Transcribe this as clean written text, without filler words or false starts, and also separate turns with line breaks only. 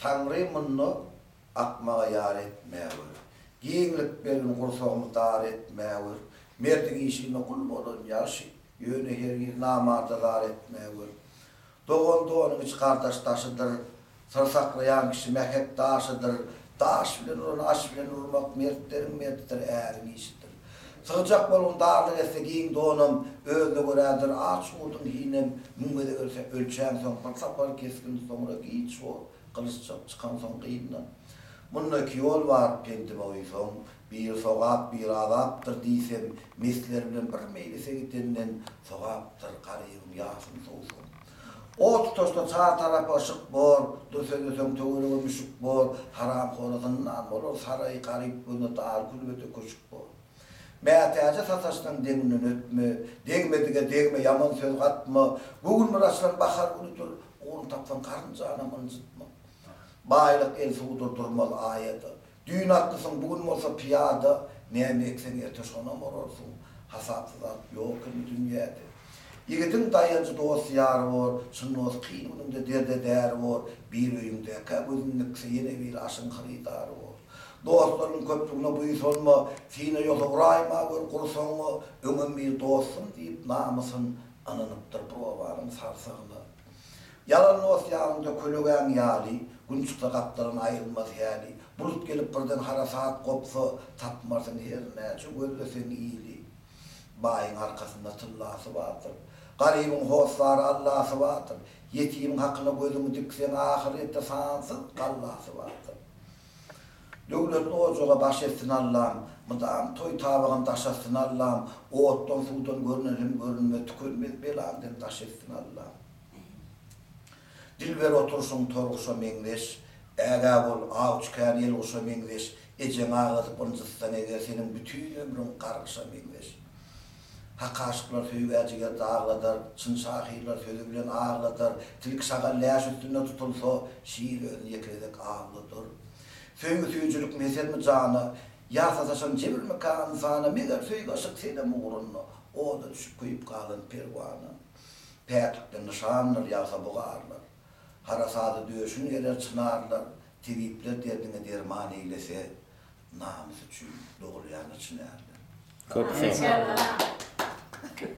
Taňry munda akmaga ýar etmäwer. Giňlik bergin gursagymy dar etmäwer. Merdiň işiginde gul bolan ýagşy, ýöne hergiz namarda zar etmäwer. Dogan doganyň içi gardaş daşydyr, Syr saklaýan kişi mähek daşydyr. Daş bilen urany aş bilen urmak mertleriň mertidir, äriň işidir. Sygjak bolgun darlyk etse giň donam, Özüne görädir aç gurduň hinem. Müň gezek ölse ölçäňsoň bir sapar kesgin soňra giç bor, gylyç çykansoň gyndan. Munda iki ýol bar, pendime uýsaň, Biri sogap, biri azapdyr diýsem, Mesler bilen bir meýlise gidenden Sogapdyr garybyň ýasyny sowsaň. Ot tutaşsa çar tarapa yşyk bor, Dur sözleseň töwerege müşük bor, Haramhora zyndan bolar saraý, Garyp gözüne dar külbede köşük bor. Mätäje sataşsaň deňinden ötme, Degmedige degme, ýaman söz gatma, Göwün bir açylan bahar günüdir, Ugruny tapsaň garynjanam ynjytma. Baýlyk el suwudyr durmaz aýada, Düýn atlysyň, bu gün bolsa pyýada, Näme ekseň erte şonam orarsyň, Hasapsyz zat ýok indi dünýäde. Ýigidiň daýanjy dost-ýary bor, Çyn dost kyn günüňde derde däri bor, Biri öýüňdäkä gözüni dikse, Ýene biri aşyň hyrydary bor. Dostlaryň köplügine buýsanma, Syna ýogsa uraýma gör gursagyňa, Öňem biri dostum diýip namysyn Ynanypdyr bir obanyň sarsagyna. Ýalan dost ýanyňda kölegäň ýaly, Gün çyksa gapdalyn aýrylmaz häli. Bulut gelip birden harasat gopsa, Tapmarsyň her näçe gözleseň ili. Baýyň arkasynda tyllasy bardyr. Garybyň hossary Allasy bardyr. Ýetimiň hakyna gözüňi dikseň, Ahyrýetde sansyz gallasy bardyr. Döwletli ojaga baş etsin Allam, Mydam toý tabagyn daşatsyn Allam, Otdan-suwdan görünen hem görünmez, Tükenmez belaňdan daş etsin Allam. Dilber oturşyň torguşa meňzeş, Ägä bol, awçy kän elguşa meňzeş, Ejeňi agladyp ynjytsaň eger, Seniň bütin ömrüň gargyşa meňzeş. Hak aşyklar söýgä jiger dagladar, Çyn şahyrlar sözi bilen agladar, Tilki şagal läş üstünde tutulsa, Şir özüni ýeke gezek awladar. Söýgi süýjülik meselmi jana, Ýa sataşan jebirmika ynsana, Meger söýgi yşyk senem ugrunda, Oda düşüp köýüp galan perwana. Päklikden nyşandyr ýagsa bu garlar. Harasada döşün gerer çynarlar, Tebipler derdiňe derman eýlese, Namys üçin dogulýana çyn ärler.
Köp sag.